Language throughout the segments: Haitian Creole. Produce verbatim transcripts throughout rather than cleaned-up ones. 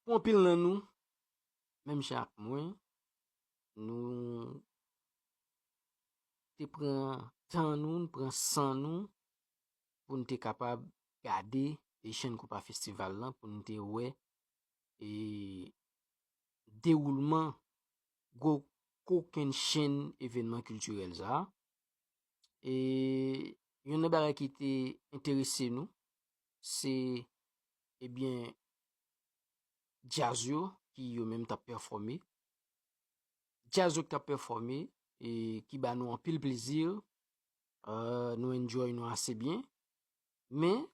Pou anpil nan nou, menm jan ak mwen, nou te pran tan nou, nou pran san nou pou nou te kapab gade Haitian Compas Festival lan, pou nou te wè e dewoulman gwo kokenn chenn evènman kiltirèl sa a. E youn nan bagay ki te enterese nou, se, ebyen, djaz yo ki yo menm t ap pèfòme. Djaz yo ki t ap pèfòme e ki ba nou anpil plezi, euh, nou enjoy nou ase byen. Men,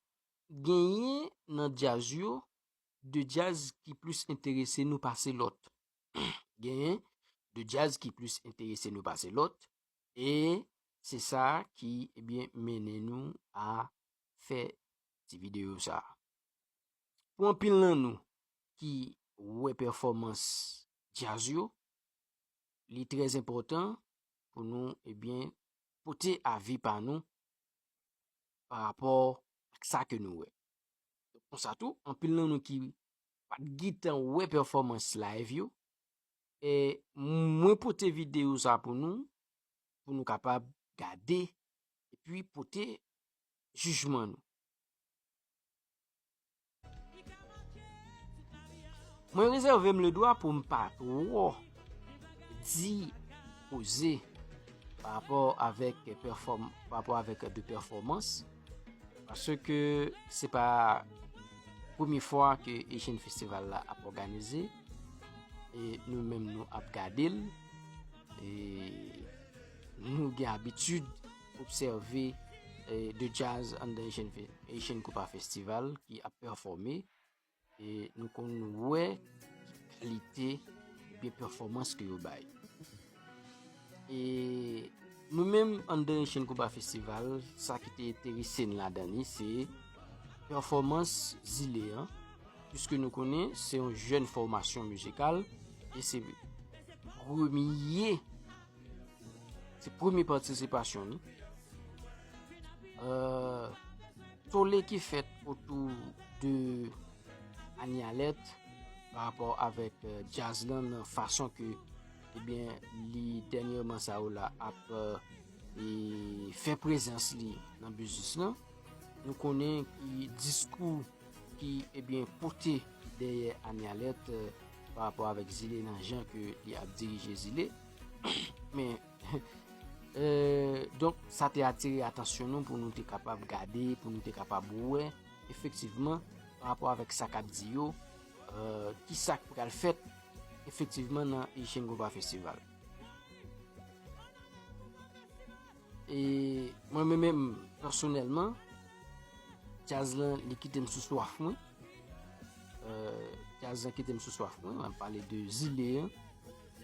genyen nan djaz yo, de djaz ki plis enterese nou pase lòt. Genyen de djaz ki plis enterese nou pase lòt. E se sa ki, ebyen, mennen nou a fè ti videyo sa a. Pou anpil nan nou ki wè pèfòmans djaz yo, li trè enpòtan pou nou, ebyen, pote avi pa nou pa rapò ak sa ke nou wè. Konsa tou, anpil nan nou ki pa t gentan wè pèfòmans live yo, e mwen pote videyo sa pou nou, pou nou kapab gade epi pote jijman nou. Mwen rezève m ledwa pou m pa twò di koze pa rapò avèk pèfòm-, pa rapò avèk de pèfòmans, paske se pa premye fwa ke Haitian Festival la ap òganize, e nou menm nou ap gade l, e nou gen abitid obsève, e, de djaz anndan Haitian Fe-, Haitian Compas Festival ki ap pèfòme, e nou konn wè ki kalite ebyen pèfòmans ke yo bay. E nou menm anndan Haitian Compas Festival, sa ki te enterese n ladan li, se pèfòmans Zile an, piske nou konnen se yon jèn fòmasyon mizikal, e se premye, se premye patisipasyon li. Euh, tole ki fèt otou de Anialèt pa rapò avèk, euh, djaz lan nan fason ke, ebyen, li dènyèman sa yo la ap, euh, e fè prezans li nan biznis lan. Nou konnen ki diskou ki, ebyen, pote dèyè Anialèt, euh, pa rapò avèk Zile nan jan ke li ap dirije Zile. Men, euh, donk, sa te atire atansyon nou pou nou te kapab gade, pou nou te kapab wè, efektivman, pa rapò avèk sa k ap di yo, euh, ki sa k pral fèt, efektivman, nan Haitian Compas Festival. E mwen menm, menm, pèsonèlman, djaz lan, li kite m sou swaf mwen. Euh, djaz lan kite m sou swaf mwen. M ap pale de Zile an.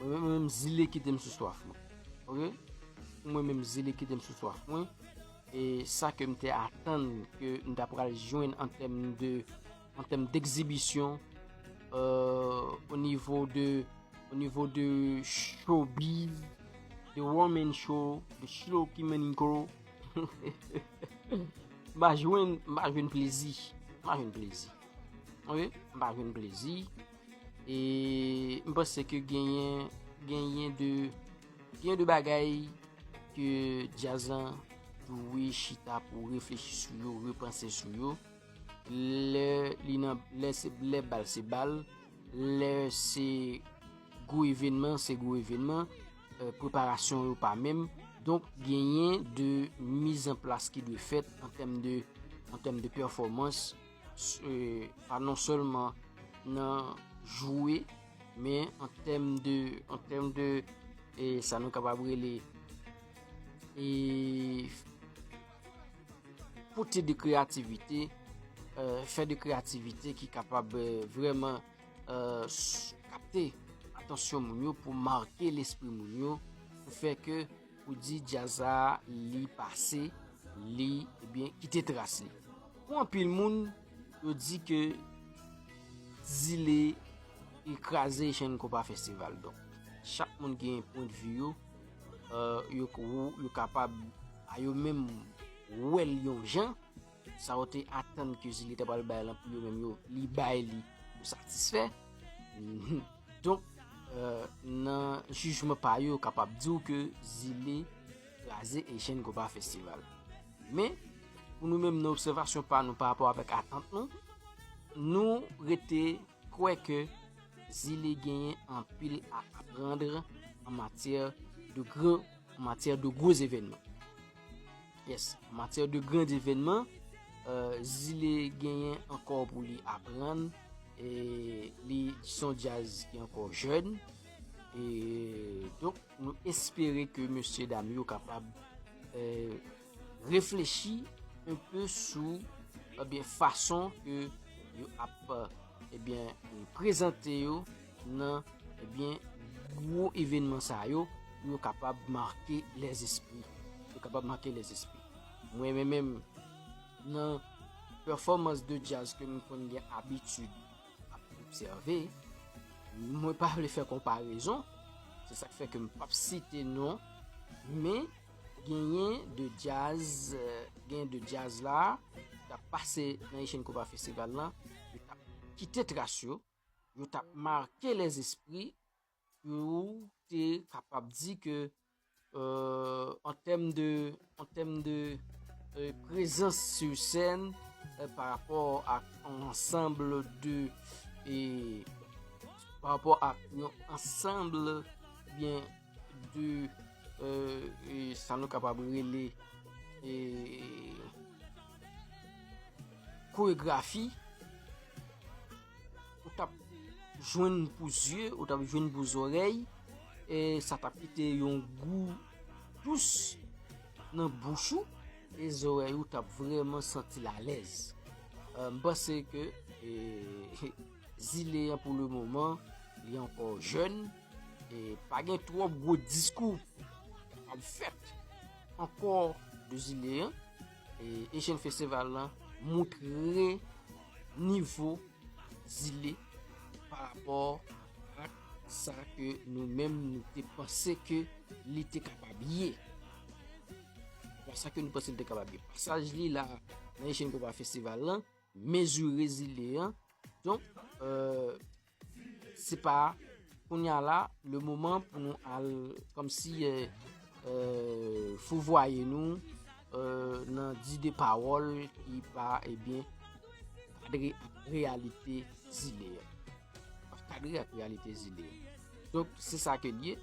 Mwen menm, menm, Zile kite m sou swaf mwen. Oke? Mwen menm, Zile kite m sou swaf mwen. E sa ke m te atann ke m ta pral jwenn an tèm de, an tèm d'egzibisyon, euh, o nivo de, o nivo de showbiz, de woman show, de show ki menm gwo. M pa jwenn, m pa jwenn plezi. M pa jwenn plezi. Wi, m pa jwenn plezi. E m panse ke genyen, genyen de, genyen de bagay ke djaz lan dwe chita pou reflechi sou yo, repanse sou yo. Lè li nan, lè se, lè bal se bal, lè se gwo evènman, se gwo evènman, euh, preparasyon yo pa menm. Donk, genyen de mizanplas ki dwe fèt an tèm de, an tèm de pèfòmans, euh, pa non sèlman nan jwe, men an tèm de, an tèm de, e sa nou kapab rele, e pote de kreyativite, euh, fè de kreyativite ki kapab, euh, vrèman, euh, s-, kapte atansyon moun yo, pou make lespri moun yo, pou fè ke, pou di djaz la, li pase, li, ebyen, kite tras li. Pou anpil moun, yo di ke Zile kraze Haitian Compas Festival. Donk, chak moun gen pwendvi yo, euh, yo, yo kapab, a yo menm, wè l yon jan. Sa yo te atann ke Zile ta pral bay lan pou yo menm yo, li bay li, yo satisfè. Donk, euh, nan jijman pa yo, yo kapab di w ke Zile kraze Haitian Compas Festival. Men, pou nou menm nan obsèvasyon pa nou pa rapò avèk atant nou, nou rete kwè ke Zile genyen anpil a aprann an matyè de gran, an matyè de gwo evènman. Yes, an matyè de gran evènman, euh, Zile genyen ankò pou li aprann, e li se yon djaz ki ankò jèn, e donk nou espere ke mesye dam yo kapab, euh, reflechi un peu sou, ebyen, fason ke yo ap, ebyen, prezante yo nan, ebyen, gwo evènman sa yo, pou yo kapab make lèzespri. Yo kapab make lèzespri. Mwen menm, menm nan pèfòmans de djaz ke m konn gen abitid ap obsève, mwen pa vle fè konparezon, se sa k fè ke m p ap site non, men genyen de djaz, euh, genyen de djaz la, t ap pase nan Haitian Compas Festival lan, yo t ap kite tras yo, yo t ap make lèzespri, pou w te kapab di ke, euh, an tèm de, an tèm de, euh, prezans sur scène, euh, pa rapò ak yon ansanm de, e, pa rapò ak yon ansanm, byen, de, euh, e sa nou kapab rele, e, koregrafi, ou t ap jwenn pou zye, ou t ap jwenn pou zòrèy, e sa t ap kite yon gou dous nan bouch ou, e zòrèy ou t ap vrèman santi l alèz. Euh, m panse ke, e, Zile an pou le moman, li ankò jèn, e pa gen twòp gwo diskou k ap fèt ankò de Zile an, e Haitian Festival lan moutre nivo Zile pa rapò ak sa ke nou menm nou te panse ke li te kapab ye. Pa sa ke nou panse li te kapab ye. Pasaj li la nan Haitian Compas Festival lan, mezire Zile an. Donk, euh, se pa kounye a la, le moman pou nou al kòmsi, euh, euh, fouvwaye nou, euh, nan di de pawòl ki pa, ebyen, kadre ak reyalite Zile an. Pa kadre ak reyalite Zile an. Donk, se sa ke l ye.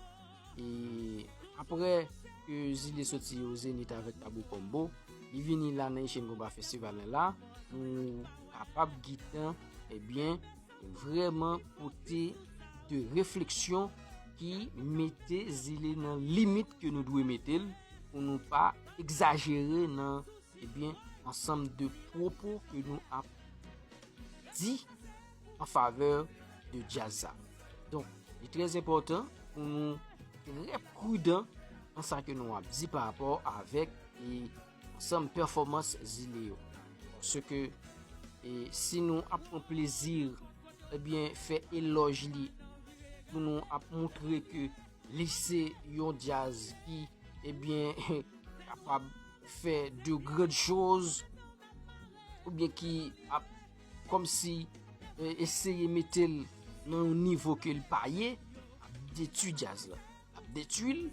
E apre ke Zile soti o Zenith avèk Tabou Combo, li vini la nan Haitian Compas Festival la, nou kapab gentan, ebyen, vrèman pote de refleksyon ki mete Zile nan limit ke nou dwe mete l, pou nou pa egzajere nan, ebyen, ansanm de pwopo ke nou ap di an favè de djaz sa. Donk, li trè enpòtan pou nou trè pridan nan sa ke nou ap di pa rapò avèk, e, ansanm pèfòmans Zile yo. Paske, e, si nou ap pran plezi, ebyen, fè elòj li, pou nou ap moutre ke li se yon djaz ki, ebyen, kapab fè de grandes choses, oubyen ki ap kòmsi, e, eseye mete l nan yon nivo ke l pa ye, ap detwi djaz la. Ap detwi l,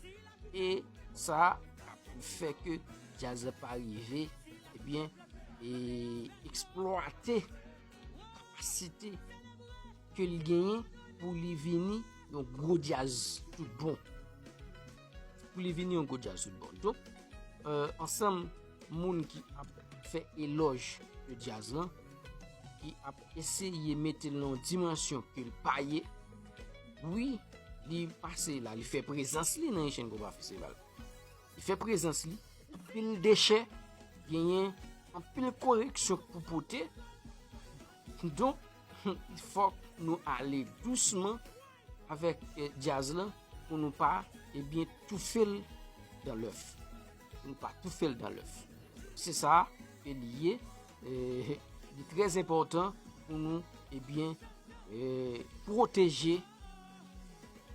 e sa ap fè ke djaz la pa rive, ebyen, e eksplwate kapasite ke l genyen pou li vini yon gwo djaz tout bon. Pou li vini yon gwo djaz tout bon. Donk, euh, ansanm moun ki ap fè elòj de djaz lan, ki ap eseye mete l nan yon dimansyon ke l pa ye, wi, li pase la, li fè prezans li nan Haitian Compas Festival. Li fè prezans li, anpil dechè, genyen anpil koreksyon pou pote. Donk, fòk nou ale dousman avèk, eh, djaz lan pou nou pa, ebyen, toufe l dan lèf. Pou nou pa toufe l dan lèf. Se sa ke li ye, eh, li trè enpòtan pou nou, ebyen, eh, pwoteje,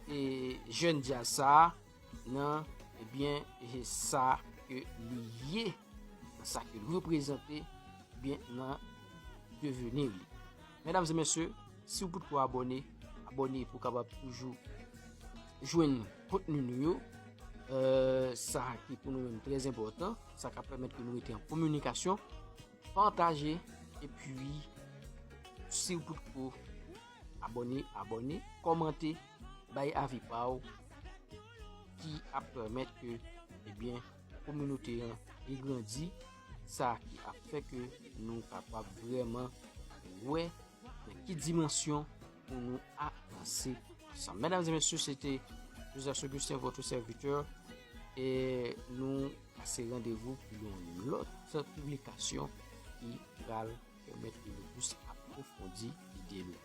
eh, jèn djaz sa a nan, ebyen, eh, sa ke li ye, nan sa ke l reprezante, ebyen, nan deveni li. Medam e mesye, si w potko abòne, abòne pou w kapab toujou jwenn kontni nou yo. Euh, sa ki pou nou menm trè enpòtan, sa ka pèmèt ke nou rete an kominikasyon, pataje, epi si w potko abòne, abòne, kòmante, bay avi pa w ki ap pèmèt ke, ebyen, kominote an li grandi, sa ki ap fè ke nou kapab vrèman wè nan ki dimansyon pou nou avanse ansanm. Medam e mesye, se te Joseph Augustin, votre serviteur, e nou pase randevou pou yon lòt piblikasyon ki pral pèmèt ke nou plis apwofondi lide nou.